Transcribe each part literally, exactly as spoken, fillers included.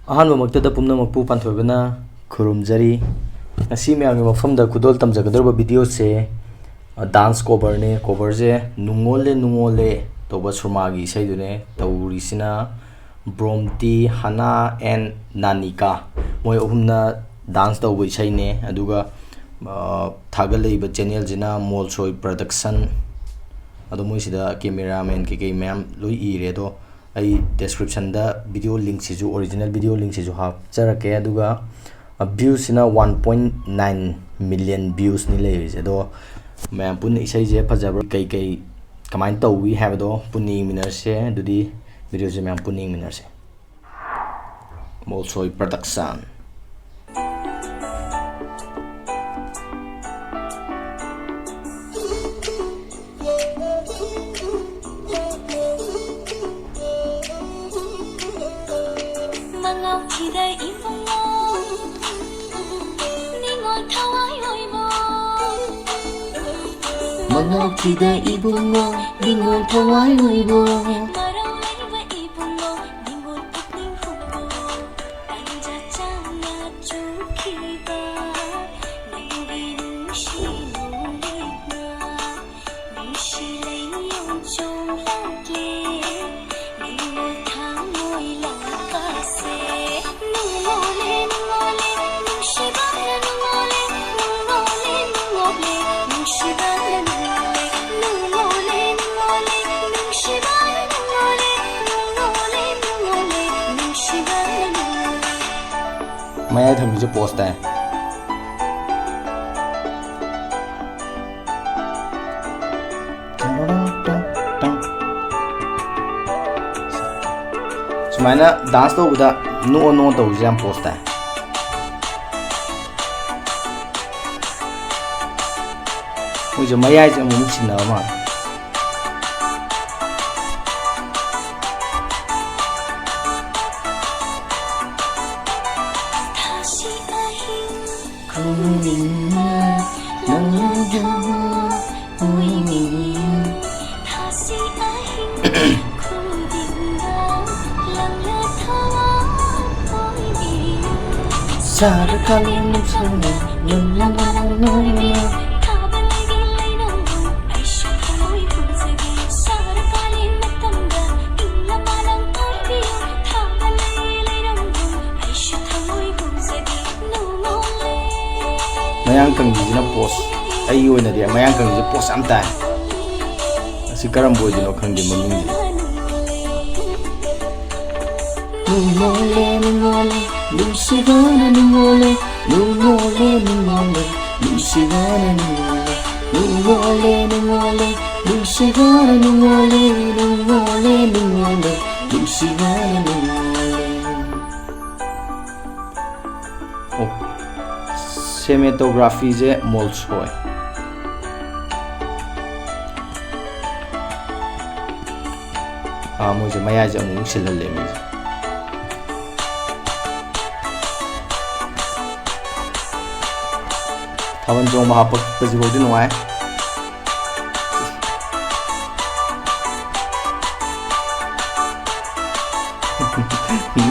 ꯑꯍꯥꯟꯕꯃꯛꯇꯗ ꯄꯨꯝꯅꯃꯛꯄꯨ ꯄꯥꯟꯊꯣꯏꯕꯅ ꯈꯨꯔꯨꯝꯖꯔꯤ꯫ ꯉꯁꯤ ꯃꯌꯥꯝꯒꯤ ꯃꯐꯝꯗ ꯈꯨꯗꯣꯜ ꯇꯝꯖꯒꯗꯧꯔꯤꯕ ꯚꯤꯗꯤꯑꯣꯁꯦ, ꯑ, ꯗꯥꯟꯁ ꯀꯣꯚꯔꯅꯦ꯫ ꯀꯣꯚꯔꯁꯦ "ꯅꯨꯡꯉꯣꯜꯂꯦ ꯅꯨꯡꯉꯣꯜꯂꯦ" ꯇꯧꯕ ꯁꯨꯔꯃꯥꯒꯤ ꯏꯁꯩꯗꯨꯅꯦ꯫ ꯇꯧꯔꯤꯁꯤꯅ ꯕ꯭ꯔꯣꯝꯇꯤ, ꯍꯅꯥ and ꯅꯥꯅꯤꯀꯥ, ꯃꯣꯏ ꯑꯍꯨꯝꯅ ꯗꯥꯟꯁ ꯇꯧꯕ ꯏꯁꯩꯅꯦ꯫ ꯑꯗꯨꯒ, ꯑ, ꯊꯥꯒꯠꯂꯛꯏꯕ ꯆꯦꯅꯦꯜꯁꯤꯅ ꯃꯣꯜꯁꯣꯏ ꯄ꯭ꯔꯗꯛꯁꯟ꯫ ꯑꯗꯣ ꯃꯣꯏꯁꯤꯗ ꯀꯦꯃꯦꯔꯥꯃꯦꯟ ꯀꯩꯀꯩ ꯃꯌꯥꯝ ꯂꯣꯏ ꯏꯔꯦ꯫ ꯑꯗꯣ ꯑꯩ ꯗꯦꯁꯀ꯭ꯔꯤꯞꯁꯟꯗ ꯚꯤꯗꯤꯑꯣ ꯂꯤꯡꯛꯁꯤꯁꯨ, ꯑꯣꯔꯤꯖꯤꯅꯦꯜ ꯚꯤꯗꯤꯑꯣ ꯂꯤꯡꯛꯁꯤꯁꯨ ꯍꯥꯞꯆꯔꯛꯀꯦ꯫ ꯑꯗꯨꯒ, ꯑ, ꯚ꯭ꯌꯨꯁꯁꯤꯅ one point nine million ꯚ꯭ꯌꯨꯁꯅꯤ ꯂꯩꯔꯤꯁꯦ꯫ ꯑꯗꯣ ꯃꯌꯥꯝ ꯄꯨꯟꯅ ꯏꯁꯩꯁꯦ ꯐꯖꯕ꯭ꯔꯥ, ꯀꯩꯀꯩ ꯀꯃꯥꯏꯅ ꯇꯧꯏ ꯍꯥꯏꯕꯗꯣ ꯄꯨꯟꯅ ꯌꯦꯡꯃꯤꯟꯅꯔꯁꯦ꯫ ꯑꯗꯨꯗꯤ ꯚꯤꯗꯤꯑꯣꯁꯦ ꯃꯌꯥꯝ ꯄꯨꯟꯅ ꯌꯦꯡꯃꯤꯟꯅꯔꯁꯦ꯫ ꯃꯣꯜꯁꯣꯏ ꯄ꯭ꯔꯗꯛꯁꯟ꯫ ꯃꯉꯥꯎꯈꯤꯗ ꯏꯕꯨꯡꯉꯣ, ꯅꯤꯡꯉꯣꯜ ꯊꯋꯥꯏ ꯑꯣꯏꯕ꯫ ꯃꯉꯥꯎꯈꯤꯗ ꯏꯕꯨꯡꯉꯣ, ꯅꯤꯡꯉꯣꯜ ꯊꯋꯥꯏ ꯑꯣꯏꯕ꯫ ꯃꯔꯧ ꯂꯩꯕ ꯏꯕꯨꯡꯉꯣ, ꯅꯤꯡꯉꯣꯜ ꯄꯨꯛꯅꯤꯡ ꯍꯨꯕ꯫ ꯇꯟꯖꯥ ꯆꯥꯅ ꯆꯨꯈꯤꯕ ꯅꯪꯒꯤ ꯅꯨꯡꯁꯤ ꯅꯨꯃꯤꯠꯅ ꯅꯨꯡꯁꯤ ꯂꯩꯌꯣꯟ ꯆꯣꯡꯂꯛꯂꯦ, ꯅꯤꯡꯉꯣꯜ ꯊꯃꯣꯏ ꯂꯥꯛꯄꯁꯦ꯫ ꯅꯨꯡꯉꯣꯜꯂꯦ, ꯅꯨꯡꯉꯣꯜꯂꯦ, ꯅꯨꯡꯁꯤꯕꯅ ꯅꯨꯡꯉꯣꯜꯂꯦ, ꯅꯨꯡꯉꯣꯜꯂꯦ, ꯅꯨꯡꯉꯣꯜꯂꯦ, ꯅꯨꯡꯁꯤꯕꯅ ꯅꯨꯡꯉꯣꯜꯂꯦ, ꯅꯨꯡꯉꯣꯜꯂꯦ, ꯅꯨꯡꯉꯣꯜꯂꯦ, ꯅꯨꯡꯁꯤꯕꯅ ꯅꯨꯡꯉꯣꯜꯂꯦ, ꯅꯨꯡꯉꯣꯜꯂꯦ, ꯅꯨꯡꯉꯣꯜꯂꯦ, ꯅꯨꯡꯁꯤꯕꯅ ꯅꯨꯡꯉꯣꯜꯂꯦ꯫ ꯃꯌꯥꯏ ꯊꯝꯃꯤꯁꯦ ꯄꯣꯁ ꯇꯥꯏ꯫ ꯁꯨꯃꯥꯏꯅ ꯗꯥꯟꯁ ꯇꯧꯕꯗ ꯅꯣꯛꯑꯣ ꯅꯣꯛꯑꯣ ꯇꯧꯕꯁꯦ ꯌꯥꯝ ꯄꯣꯁ ꯇꯥꯏ꯫ ꯃꯣꯏꯁꯦ ꯃꯌꯥꯏꯁꯦ ꯑꯃꯨꯛ ꯑꯃꯨꯛ ꯁꯤꯟꯅꯕ ꯃꯥꯜꯂꯦ꯫ ꯁꯥꯔꯀꯥꯟ ꯅꯨꯡꯁꯤꯅ ꯃꯌꯥꯡ ꯀꯪꯕꯤꯁꯤꯅ ꯄꯣꯁ, ꯑꯩꯒꯤ ꯑꯣꯏꯅꯗꯤ ꯃꯌꯥꯡ ꯀꯪꯕꯤꯁꯦ ꯄꯣꯁ ꯌꯥꯝ ꯇꯥꯏ꯫ ꯑꯁꯤ ꯀꯔꯝꯕ ꯑꯣꯏꯗꯣꯏꯅꯣ ꯈꯪꯗꯦ ꯃꯃꯤꯡꯁꯦ꯫ ꯅꯨꯡꯉꯣꯜꯂꯦ, ꯅꯨꯡꯉꯣꯜꯂꯦ, ꯅꯨꯡꯁꯤꯕꯅ ꯅꯨꯡꯉꯣꯜꯂꯦ, ꯅꯨꯡꯉꯣꯜꯂꯦ, ꯅꯨꯡꯉꯣꯜꯂꯦ, ꯅꯨꯡꯁꯤꯕꯅ ꯅꯨꯡꯉꯣꯜꯂꯦ, ꯅꯨꯡꯉꯣꯜꯂꯦ, ꯅꯨꯡꯉꯣꯜꯂꯦ, ꯅꯨꯡꯁꯤꯕꯅ ꯅꯨꯡꯉꯣꯜꯂꯦ, ꯅꯨꯡꯉꯣꯜꯂꯦ, ꯅꯨꯡꯉꯣꯜꯂꯦ, ꯅꯨꯡꯁꯤꯕꯅ ꯅꯨꯡꯉꯣꯜꯂꯦ꯫ ꯑꯣ, ꯁꯦꯃꯦꯇꯣꯒ꯭ꯔꯥꯐꯤꯁꯦ ꯃꯣꯜꯁ ꯍꯣꯏ꯫ ꯑꯥ, ꯃꯣꯏꯁꯦ ꯃꯌꯥꯏꯁꯦ ꯑꯃꯨꯛ ꯑꯃꯨꯛ ꯁꯤꯜꯍꯜꯂꯦ ꯃꯤꯁꯦ꯫ ꯊꯥꯕꯜ ꯆꯣꯡꯕ ꯍꯥꯞꯄꯛꯄꯁꯤꯐꯥꯎꯗꯤ ꯅꯨꯡꯉꯥꯏ꯫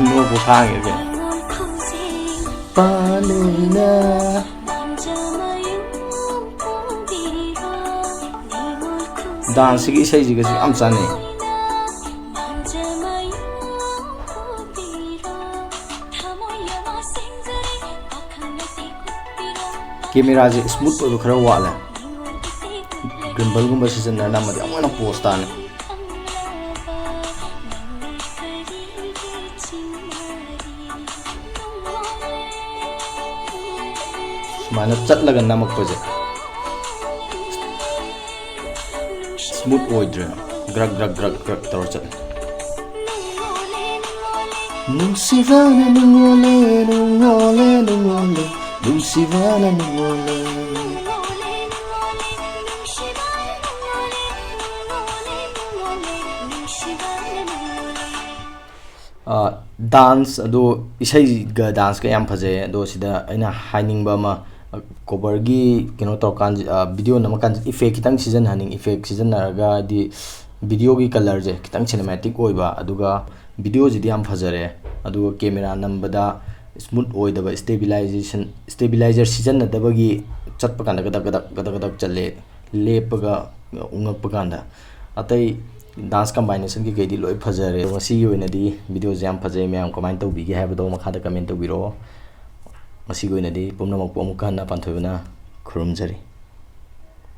ꯅꯣꯛꯄ ꯈꯥꯡꯉꯦ ꯀꯩꯅꯣ꯫ ꯄꯥꯂꯨꯅ꯫ ꯗꯥꯟꯁꯁꯤꯒꯤ ꯏꯁꯩꯁꯤꯒꯁꯨ ꯌꯥꯝ ꯆꯥꯟꯅꯩ꯫ ꯀꯦꯃꯦꯔꯥꯁꯦ ꯁ꯭ꯃꯨꯠ ꯑꯣꯏꯕ ꯈꯔ ꯋꯥꯠꯂꯦ꯫ ꯒ꯭ꯔꯤꯝꯕꯜꯒꯨꯝꯕ ꯁꯤꯖꯤꯟꯅꯔ ꯅꯝꯃꯗꯤ ꯑꯃꯨꯛ ꯍꯦꯟꯅ ꯄꯣꯁ ꯇꯥꯅꯤ꯫ ꯁꯨꯃꯥꯏꯅ ꯆꯠꯂꯒ ꯅꯝꯃꯛꯄꯁꯦ ꯁ꯭ꯃꯨꯠ ꯑꯣꯏꯗ꯭ꯔꯦ, ꯒ꯭ꯔꯛ ꯒ꯭ꯔꯛ ꯒ꯭ꯔꯛ ꯒ꯭ꯔꯛ ꯇꯧꯔ ꯆꯠꯂꯦ꯫ ꯅꯨꯡꯁꯤꯕꯅ ꯅꯨꯡꯉꯣꯜꯂꯦ, ꯅꯨꯡꯉꯣꯜꯂꯦ, ꯅꯨꯡꯉꯣꯜꯂꯦ, ꯅꯨꯡꯁꯤꯕꯅ ꯅꯨꯡꯉꯣꯜꯂꯦ꯫ ꯗꯥꯟꯁ ꯑꯗꯣ, ꯏꯁꯩꯒ ꯗꯥꯟꯁꯀ ꯌꯥꯝ ꯐꯖꯩ꯫ ꯑꯗꯣ ꯁꯤꯗ ꯑꯩꯅ ꯍꯥꯏꯅꯤꯡꯕ ꯑꯃ, ꯀꯣꯕꯔꯒꯤ ꯀꯩꯅꯣ ꯇꯧꯔꯀꯥꯟꯁꯤ, ꯚꯤꯗꯤꯑꯣ ꯅꯝꯃꯀꯥꯟꯁꯤ ꯏꯐꯦꯛ ꯈꯤꯇꯪ ꯁꯤꯖꯤꯟꯅꯍꯟꯅꯤꯡꯉꯤ꯫ ꯏꯐꯦꯛ ꯁꯤꯖꯤꯟꯅꯔꯒ ꯍꯥꯏꯗꯤ ꯚꯤꯗꯤꯑꯣꯒꯤ ꯀꯂꯔꯁꯦ ꯈꯤꯇꯪ ꯁꯤꯅꯦꯃꯦꯇꯤꯛ ꯑꯣꯏꯕ, ꯑꯗꯨꯒ ꯚꯤꯗꯤꯑꯣꯁꯤꯗꯤ ꯌꯥꯝ ꯐꯖꯔꯦ, ꯑꯗꯨꯒ ꯀꯦꯃꯦꯔꯥ ꯅꯝꯕꯗ ꯁ꯭ꯃꯨꯠ ꯑꯣꯏꯗꯕ, ꯁ꯭ꯇꯦꯕꯤꯂꯥꯏꯖꯦꯁꯟ, ꯁ꯭ꯇꯦꯕꯤꯂꯥꯏꯖꯔ ꯁꯤꯖꯤꯟꯅꯗꯕꯒꯤ ꯆꯠꯄ ꯀꯥꯟꯗ ꯒꯗꯛ ꯒꯗꯛ ꯒꯗꯛ ꯒꯗꯛ ꯆꯠꯂꯦ, ꯂꯦꯞꯄꯒ ꯎꯪꯉꯛꯄ ꯀꯥꯟꯗ꯫ ꯑꯇꯩ ꯗꯥꯟꯁ ꯀꯝꯕꯥꯏꯅꯦꯁꯟ ꯀꯩꯀꯩꯗꯤ ꯂꯣꯏ ꯐꯖꯔꯦ꯫ ꯑꯗꯣ ꯉꯁꯤꯒꯤ ꯑꯣꯏꯅꯗꯤ ꯚꯤꯗꯤꯑꯣꯁꯦ ꯌꯥꯝ ꯐꯖꯩ, ꯃꯌꯥꯝ ꯀꯃꯥꯏꯅ ꯇꯧꯕꯤꯒꯦ ꯍꯥꯏꯕꯗꯣ ꯃꯈꯥꯗ ꯀꯃꯦꯟ ꯇꯧꯕꯤꯔꯛꯑꯣ꯫ ꯉꯁꯤꯒꯤ ꯑꯣꯏꯅꯗꯤ ꯄꯨꯝꯅꯃꯛꯄꯨ ꯑꯃꯨꯛꯀ ꯍꯟꯅ ꯄꯥꯟꯊꯣꯏꯕꯅ ꯈꯨꯔꯨꯝꯖꯔꯤ꯫